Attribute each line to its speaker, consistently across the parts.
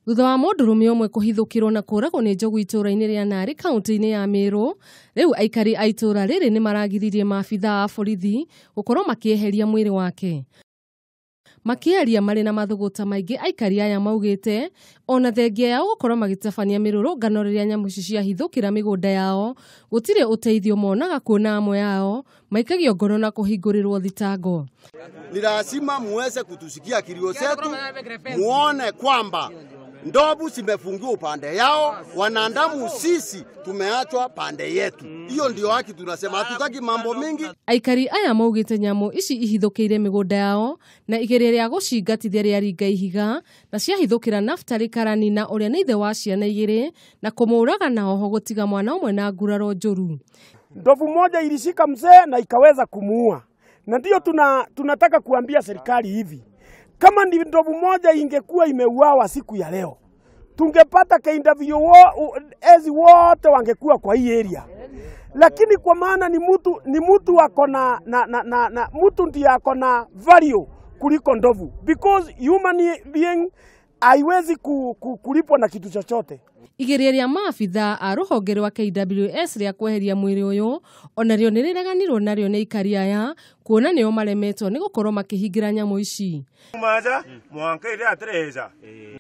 Speaker 1: Thutha wa mũndũrũme ũmwe kũhithũkĩrwo na kũragwo nĩ njogu itũũra-inĩ rĩa Narĩ kaunti-inĩ ya Meru, rĩu aikari a itũũra rĩrĩ nĩ maragiririe maabitha a borithi gũkorwo makĩeheria mwĩrĩ wake. Makĩaria marĩ na mathũgũta maingĩ, aikari aya maugĩte ona thengia yao gũkorwo magĩtabania mĩrũrũngano rĩrĩa nyamũ ici ciahithũkĩra mĩgũnda yao, gũtirĩ ũteithio monaga, kuona amwe ao maikagio ngoro na kũhingũrĩrwo thitango.
Speaker 2: Ni lazima muweze kutusikia kilio zetu, muone kwamba ndovu zimefungiwa upande yao, wanadamu sisi tumeachwa pande yetu. Hiyo ndio haki tunasema, hatutaki mambo mingi.
Speaker 1: Aikari aya maugĩte nyamũ ici ihithũkĩire mĩgũnda yao na igeria rĩa gũcingatithia rĩaringa ihiga na ciahithũkĩra Naftali Karani na ũrĩa nĩ ithe wa ciana igĩrĩ na kũmũraga na oho gũtiga mwana ũmwe na nguraro njũru.
Speaker 3: Ndovu moja ilishika mzee na ikaweza kumuua, na ndio tunataka kuambia serikali hivi, kama ni ndovu moja ingekuwa imeuawa siku ya leo, tungepata KWS wote wangekuwa kwa hii area. Lakini kwa maana ni mtu ako na mtu ndiye ako na value kuliko ndovu, because human being haiwezi kulipwa na kitu chochote.
Speaker 1: Igeria rĩa maabitha a rũhonge rwa KWS rĩa kweheria mwĩrĩ ũyũ onarĩo nĩ rĩreganirwo narĩo nĩ aikari aya, kuona nĩo maremetwo nĩ gũkorwo makĩhingĩra nyamũ ici.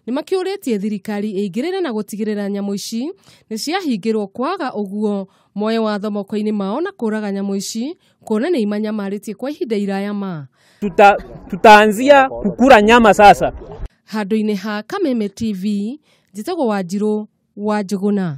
Speaker 1: Nĩ makĩũrĩtie thirikari ĩingĩrĩre na gũtigĩrĩra nyamũ ici nĩ ciahingĩrwo, kwaga ũguo moe watho moko-inĩ mao na kũraga nyamũ ici, kuona nĩ imanyamarĩtie kwa ihinda iraya ma.
Speaker 4: Tutaanzia kukula nyama sasa.
Speaker 1: Handũ-inĩ ha Kameme TV, njĩtagwo Wanjirũ wa Njũgũna.